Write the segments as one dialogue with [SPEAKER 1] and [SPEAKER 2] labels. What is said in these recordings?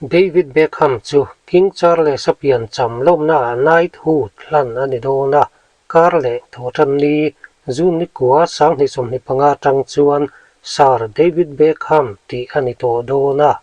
[SPEAKER 1] David Beckham chu King Charles-a piancham lawmnaah knighthood hlan a ni dawn a, kar leh thawhtanni June ni kua 2025 atang chuan Sir David Beckham tih a ni tawh dawn a.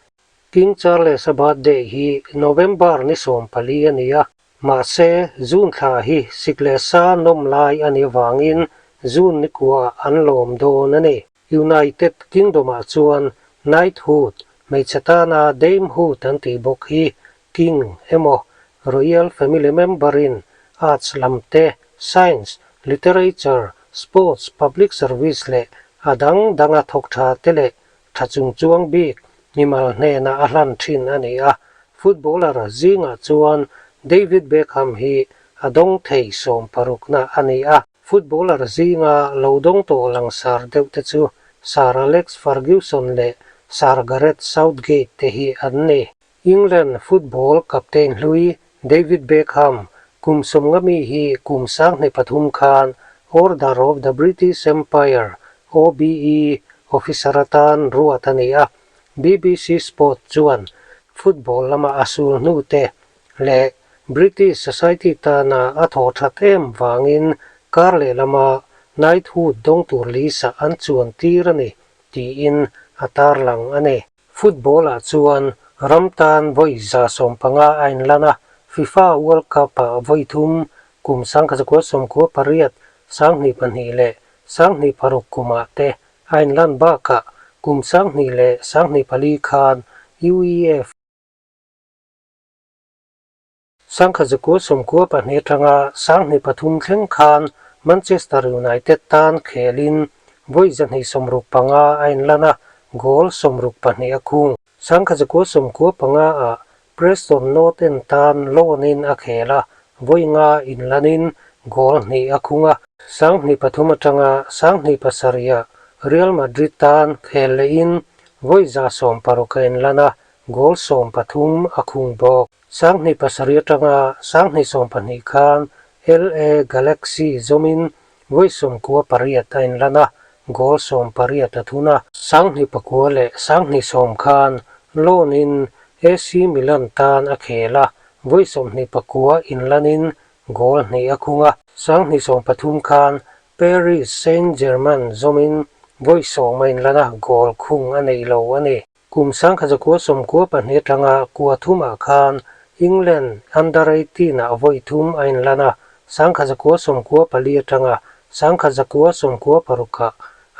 [SPEAKER 1] King Charles-a birthday hi November ni 14 a ni a, mahse June thla hi sik leh sa nawm lai a nih avangin June ni kuaah an lawm dawn a ni. United Kingdom-ah chuan Knighthood, hmeichhe tana Damehood an tih bawk hi King emaw Royal Family member-in Arts lam te, Science, Literature, Sports, Public Service leh a dang danga thawk tha te leh tha chungchuang bik mimal hnenah a hlan thin a ni a. Footballer zingah chuan David Beckham hi a dawng thei sawmparukna a ni a. Footballer zinga lo dawng tawh langsar deuh te chu Sir Alex Ferguson leh Sir Gareth Southgate te hi an ni. England football captain hlui David Beckham kum sawmnga mi hi kum 2003 khan Order of the British Empire, OBE, officer atan ruat a ni a. BBC Sport chuan football lama a sul hnu te leh British Society tana a thawh that em vangin kar lehlama Knighthood dawng tur lisa an chuan tir a ni tiin a tarlang a ni. Football-ah chuan ram tan vawi 150 a inlan a, FIFA World Cup-ah vawi thum, kum 1998, 2002 leh 2006 kumah te a inlan bakah kum 2024 khan UEFA 1992 atanga 2003 thleng khan Manchester United tan khelin vawi 265 a inlan a, goal 62 a khung. 1995-ah Preston North End tan loan-in a khel a, vawi nga inlanin goal hnih a khung a. 2003 atanga 2007-ah Real Madrid tan khel lehin vawi 160 a inlan a, goal 13 a khung bawk. 2007 atanga 2012 khan LA Galaxy zawmin vawi 98 a inlan a, goal 18 a thun a. 2009 leh 2010 khan loan-in AC Milan tan a khel a, vawi 29 inlanin goal hnih a khung a. 2013 khan Paris Saint-Germain zawmin vawi 10 a inlan a, goal khung a nei lo a ni. Kum 1992 atanga kua thumah khan England Under 18-ah vawi thum a inlan a, 1994 atanga 1996-ah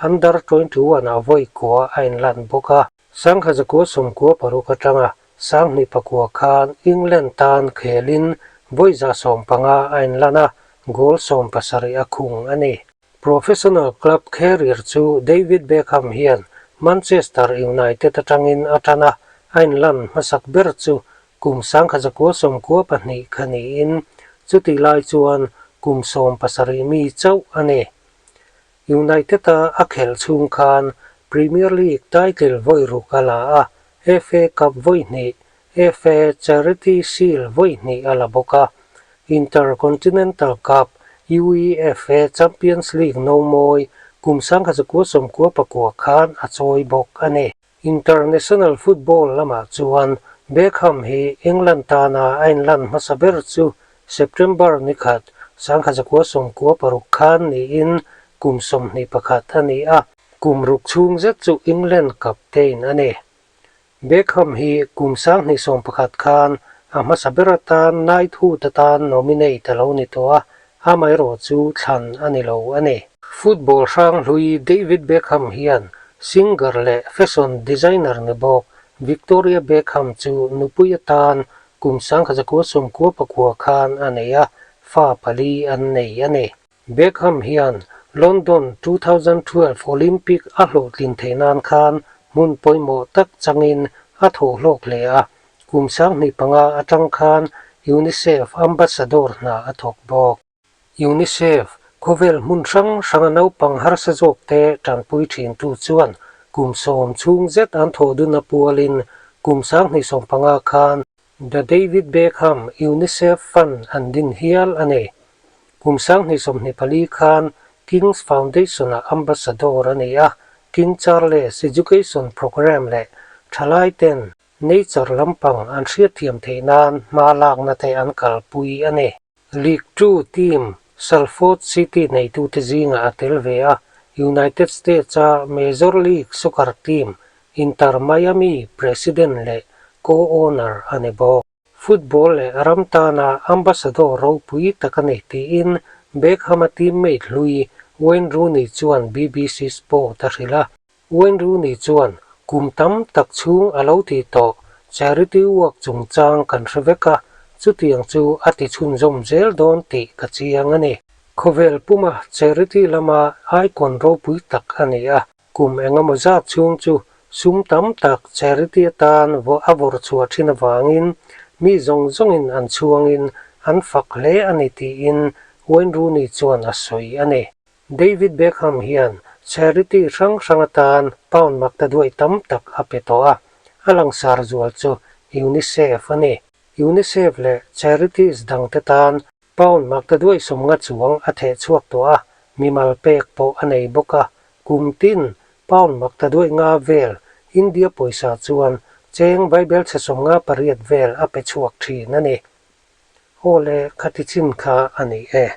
[SPEAKER 1] Under 21-ah vawi kua a inlan bawk a. 1996 atanga 2009 khan England tan khelin vawi 150 a inlan a, goal 17 a khung a ni. Professional club career chu David Beckham hian Manchester United atangin a tan a, a inlan hmasak ber chu kum 1992 kha niin chutih lai chuan kum 17 mi chauh a ni. United-a a khelh chhung khan Premier League title vawi ruk a la a, FA Cup vawi hnih, FA Charity Shield vawi hnih a la bawk a. Intercontinental Cup, UEFA Champions League nomawi kum 1999 khan a chawi bawk a ni. International football lamah chuan Beckham hi England tana a inlan hmasa ber chu September ni khat 1996 khan niin kum 21 a ni a, kum ruk chhung zet chu England captain a ni. Beckham hi kum 2011 khan a hmasa ber atan Knighthood atan nominate a lo ni tawh a, amaherawh chu thlan a ni lo a ni. Football hrang hlui David Beckham hian singer leh fashion designer ni bawk Victoria Beckham chu nupui atan kum 1999 khan a nei a, fa pali an nei a ni. Beckham hian London 2012 Olympic a hlawhtlin theih nan khan hmun pawimawh tak changin a thawh hlawk hle a, kum 2005 atang khan UNICEF Ambassador hna a thawk bawk. UNICEF khawvel hmun hrang hranga naupang harsa zawk te tanpui thintu chuan kum 10 chhung zet an thawh dun a pualin kum 2015 khan The David Beckham UNICEF Fund an din hial a ni. Kum 2024 khan King's Foundation-ah Ambassador a ni a, King Charles Education Programme leh thalai ten Nature lampang an hriatthiam theih nan hma lakna te an kalpui a ni. League Two team Salford City neitute zingah a tel ve a, United States-a Major League Soccer team Inter Miami president leh co-owner a ni bawk. Football leh ram tana ambassador ropui tak a ni tiin Beckham-a teammate hlui Wayne Rooney chuan BBC Sport a hrilh a. Wayne Rooney chuan, Kum tam tak chhung a lo ti tawh, charity work chungchang kan hre vek a, chutiang chu a ti chhunzawm zel dawn tih ka chiang a ni. Khawvel puma charity lama icon ropui tak a ni a, Kum engemaw zat chhung chu sum tam tak charity atan a vawrh chhuah thin avangin mi zawng zawngin an chhuangin an fak hle a ni tiin Wayne Rooney chuan a sawi a ni. David Beckham hian charity hrang hrang atan pound makta duai tam tak a pe tawh a, a langsar zual chu UNICEF a ni. UNICEF leh charities dangte tan Pound makta duai sawmnga chuang a theh chhuak tawh a, mimal pek pawh a nei bawk a, kum tin pound makta duai nga vel India pawisa chuan cheng vaibelchhe 58 vel a pe chhuak thin a ni. Aw le, khati chin kha a ni e.